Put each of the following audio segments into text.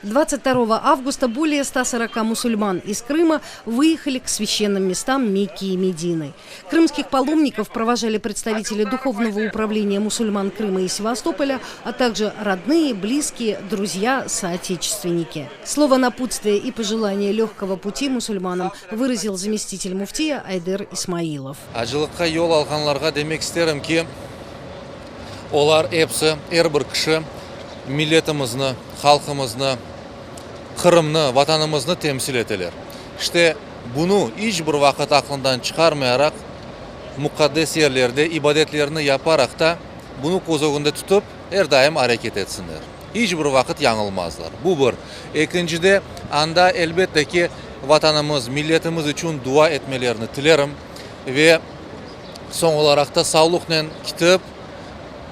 22 августа более 140 мусульман из Крыма выехали к священным местам Мекки и Медины. Крымских паломников провожали представители Духовного управления мусульман Крыма и Севастополя, а также родные, близкие, друзья, соотечественники. Слово напутствия и пожелание легкого пути мусульманам выразил заместитель муфтия Айдер Исмаилов. Acılıqqa yol alğanlarğa demek isterim ki, olar episi, er bir kişi milletimizni, halqımıznı, Qırımnı, Vatanımıznı temsil eteler. İşte, bunı iç bir vaqıt aqlından çıqarmayaraq, muqaddes yerlerde ibadetlerini yaparaq ta, bunı köz ögünde tutıp, er daim areket etsinler. İç bir vaqıt yañılmazlar. Bu bir. Ekincide, anda, elbette ki, Vatanımız, milletimiz içün dua etmelerini tilerim ve soñ olaraq ta savluqnen kitip,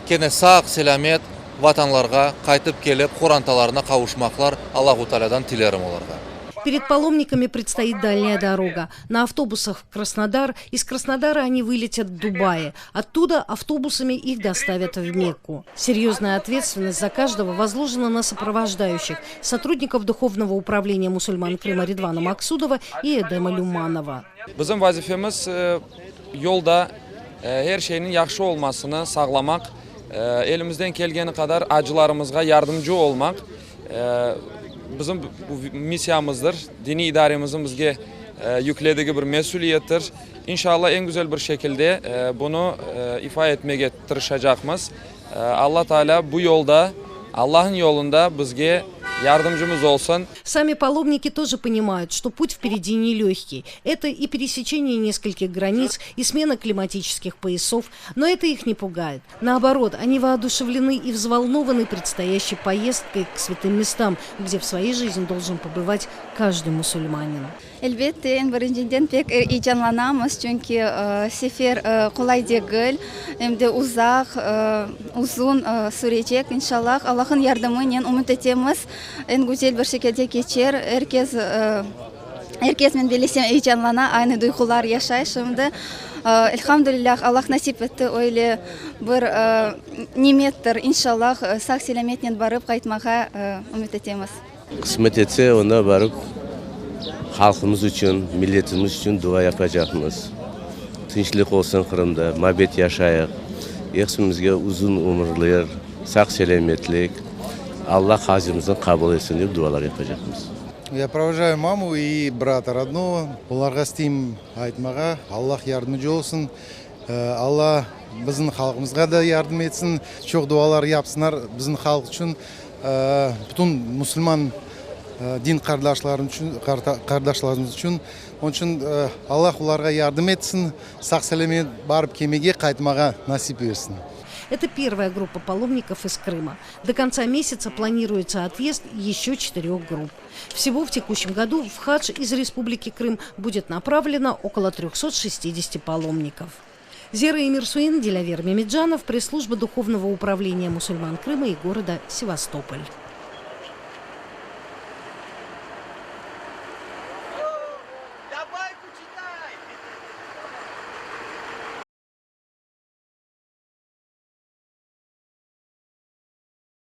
kene sağ-selâmet Vatanlarğa qaytıp kelip, qorantalarına qavuşmaqlar Allahu Taalâdan tilerim olarğa. Перед паломниками предстоит дальняя дорога. На автобусах в Краснодар. Из Краснодара они вылетят в Дубае. Оттуда автобусами их доставят в Мекку. Серьезная ответственность за каждого возложена на сопровождающих, сотрудников Духовного управления мусульман Крыма Редвана Максудова и Эдема Люманова. Bizim vazifemiz yolda er şeyniñ yahşı olmasını sağlamaq, elimizden kelgeni qadar acılarımızğa yardımcı olmaq bizim missiyamızdır, diniy idaremizniñ bizge yükledigi bir mesüliyettir. İnşallah, eñ güzel bir şekilde bunı ifa etmege tırışacaqmız. Alla Taalâ bu yolda, Allahnıñ yolunda bizge yardımcımız olsun. Сами паломники тоже понимают, что путь впереди нелегкий. Это и пересечение нескольких границ, и смена климатических поясов. Но это их не пугает. Наоборот, они воодушевлены и взволнованы предстоящей поездкой к святым местам, где в своей жизни должен побывать каждый мусульманин. Elbette, eñ birinciden pek eyecanlanamız, çünki sefer qolay degil, em de uzaq, uzun sürecek. İnşallah, Allahnıñ yardımınen ümüt etemiz, eñ güzel bir şekilde keçer. Er kes, er kes, men bilesem, eyecanlana, aynı duyğular yaşay şimdi. Elhamdülilâh, Allah nasip etti öyle bir nimettir. İnşallah, sağ-selâmetnen barıp qaytmağa ümüt etemiz. Qısmet etse, onda barıp halqımız içün, milletimiz içün dua yapacaqmız. Tınçlıq olsun Qırımda, mabet yaşayıq. Epsimizge uzun ömürler, sağ-selâmetlik, Alla hacımıznı qabul etsin dep dualar yapacaqmız. Ya провожаю маму и брата родного. Olarğa isteyim aytmağa, Allah yardımcı olsun. Alla bizim halqımızğa da yardım etsin. Çoq dualar yapsınlar bizim halq içün, bütün musulman din qardaşlarımız içün. Onıñ içün Allah olarğa yardım etsin, sağ-selâmet barıp kelmege, qaytmağa nasip etsin. Это первая группа паломников из Крыма. До конца месяца планируется отъезд еще четырех групп. Всего в текущем году в хадж из Республики Крым будет направлено около 360 паломников. Зера Эмирсуин, Дилявер Мемеджанов, пресс-служба Духовного управления мусульман Крыма и города Севастополь.